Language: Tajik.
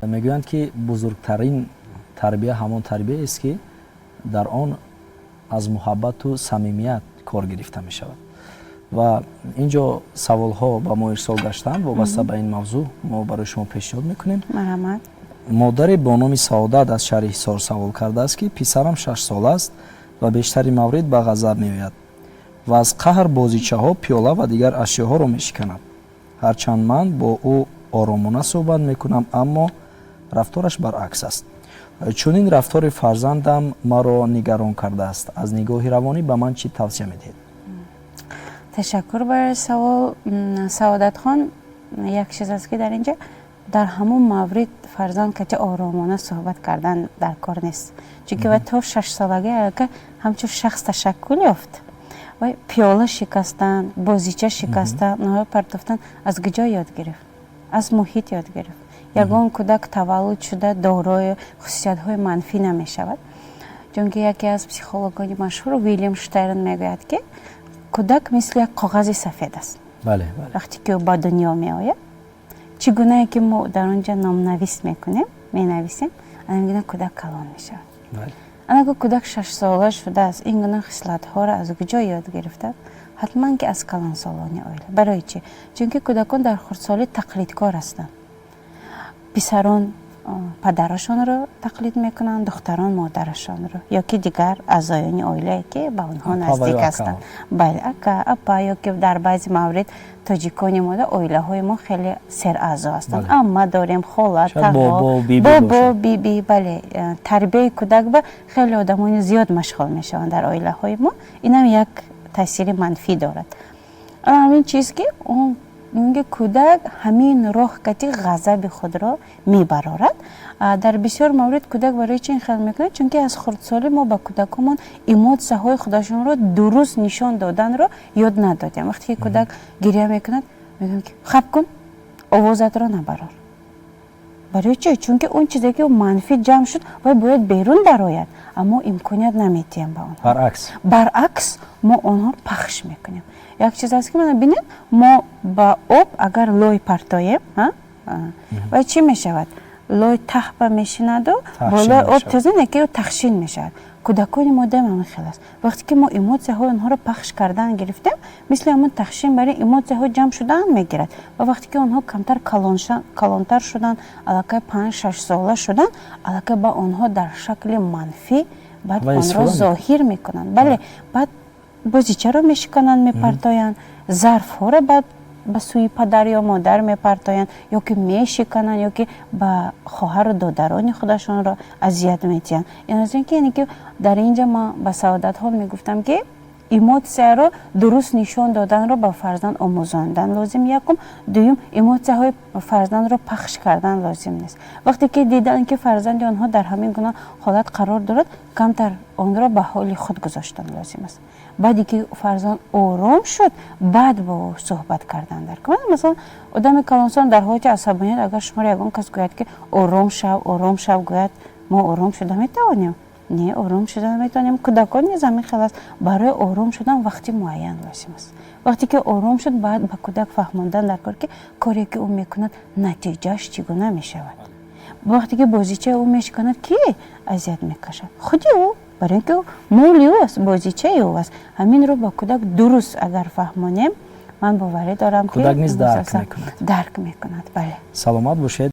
Мегӯянд, ки бузургтарин тарбия ҳамон тарбияест, ки дар он аз муҳаббату самимият кор гирифта мешавад. Ва ин ҷо саволҳо ба мо ирсол гаштанд, вобаста ба ин мавзӯъ мо барои шумо пешниҳод мекунем. Марҳамат. Модаре бо номи Саодат аз шаҳри Ҳисор савол кардааст, ки писарам 6 сола аст ва бештари маврид ба ғазаб меояд ва аз қаҳр бозичаҳо, пиёла ва дигар ашёҳоро мешиканад. Ҳарчанд ман бо ӯ оромона суҳбат мекунам, аммо рафтораш баръакс аст. Чунин рафтори фарзандам маро нигарон кардааст. Аз нигоҳи равонӣ ба ман чӣ тавсия медиҳед? Ташаккур барои савол, Саодатхон. Як чиз аст, ки дар инҷа, дар ҳамон маврид фарзанд кати оромона суҳбат кардан дар кор нест, чунки вай то 6-солагӣ ака ҳамчун шахс ташаккул ёфт. Вай пиёла шикастан, бозича шикастан, онҳоро партофтан аз куҷо ёд гирифт? Аз муҳит ёд гирифт. Ягон кӯдак таваллуд шуда дорои хусусиятҳои манфӣ намешавад, чунки яке аз психологони машҳур, Вилям Штерн, мегӯяд, ки кӯдак мисли як коғази сафед аст. Вақте ки ӯ ба дунё меояд, чӣ гунае ки мо дар он ҷо номнавис мекунем, менависем, ана гуна кӯдак калон мешавад. Анаго кӯдак 6-сола шудааст, ин гуна хислатҳоро аз куҷо ёд гирифтааст? Ҳатман ки аз калонсолони оила. Барои чӣ? Чунки кӯдакон дар хурдсолӣ тақлидкор ҳастанд. Писарон падарашонро тақлид мекунанд, духтарон модарашонро ё ки дигар аъзоёни оилае, ки ба онҳо наздик ҳастанд. Бале, ака, апа, ё ки дар баъзе маврид тоҷикони мода оилаҳои мо хеле сераъзо ҳастанд, амма дорем, хола, тағо, бобо, биби. Бале, тарбияи кӯдак ба хеле одамони зиёд машғул мешаванд дар оилаҳои мо. Инам як таъсири манфӣ дорад. Ҳамин чиз, ки ки кӯдак ҳамин роҳ кати ғазаби худро мебарорад. Дар бисёр маврид кӯдак барои чӣ ин хел мекунад? Чунки аз хурдсолӣ мо ба кӯдакомон эмоцияҳои худашонро дуруст нишон доданро ёд надодем. Вақте ки кӯдак гиря мекунад, мегӯем, ки хап кун, овозатро набарор. Барои чӣ? Чунки он чизе ки манфӣ ҷамъ шуд, вай бояд берун дарояд, аммо имконият намедиҳем ба онҳо. Баръакс. Баръакс, мо онҳоро пахш мекунем. Як чиз аст, ки мана бинед, мо ба об агар лой партоем, вай чӣ мешавад? Лой таҳба мешинаду болои об тоза ки тахшин мешавад. Кӯдакони мо дам ҳамин хел аст. Вақте ки мо эмоцияҳои онҳоро пахш кардан гирифтем, мисли ҳамон тахшин барои эмоцияҳо ҷамъ шудан мегирад. Ва вақте ки онҳо камтар калонтар шуданд, аллакай 5-6 сола шуданд, аллакай ба онҳо дар шакли манфӣ баъд онро зоҳир мекунанд. Бале, баъд бозичаро мешикананд, мепартоянд, зарфҳоро баъд ба сӯи падар ё модар мепартоянд, ё ки мешикананд, ё ки ба хоҳару додарони худашонро азият медиҳанд. Ин аз ин ки, яъне ки дар ин ҷа ман ба Саодатҳо мегуфтам, ки эмоцияро дуруст нишон доданро ба фарзанд омӯзондан лозим, якум. Дуюм, эмоцияҳои фарзандро пахш кардан лозим нест. Вақте ки диданд, ки фарзанди онҳо дар ҳамин гуна ҳолат қарор дорад, камтар онро ба ҳоли худ гузоштан лозим аст. Баъде ки фарзанд ором шуд, баъд бо ӯ суҳбат кардан дар. Масалан, одами калонсон дар ҳолати асабоният агар шуморо ягон кас гӯяд, ки ором шав, ором шав гӯяд, мо ором шуда метавонем? Не, ором шуда наметавонем. Кӯдакон низ ҳамин хел аст. Барои ором шудан вақти муайян лозим аст. Вақте ки ором шуд, баъд ба кӯдак фаҳмондан дар кор, ки коре ки ӯ мекунад, натиҷааш чӣ гуна мешавад. Вақте ки бозичаи ӯ мешиканад, ки азият мекашад? Худи ӯ, барои ин ки моли ӯ аст, бозичаи ӯ аст. Ҳаминро ба кӯдак дуруст агар фаҳмонем, ман боварӣ дорам, ки кӯдак низ дарк мекунад. Дарк мекунад, бале. Саломат бошед.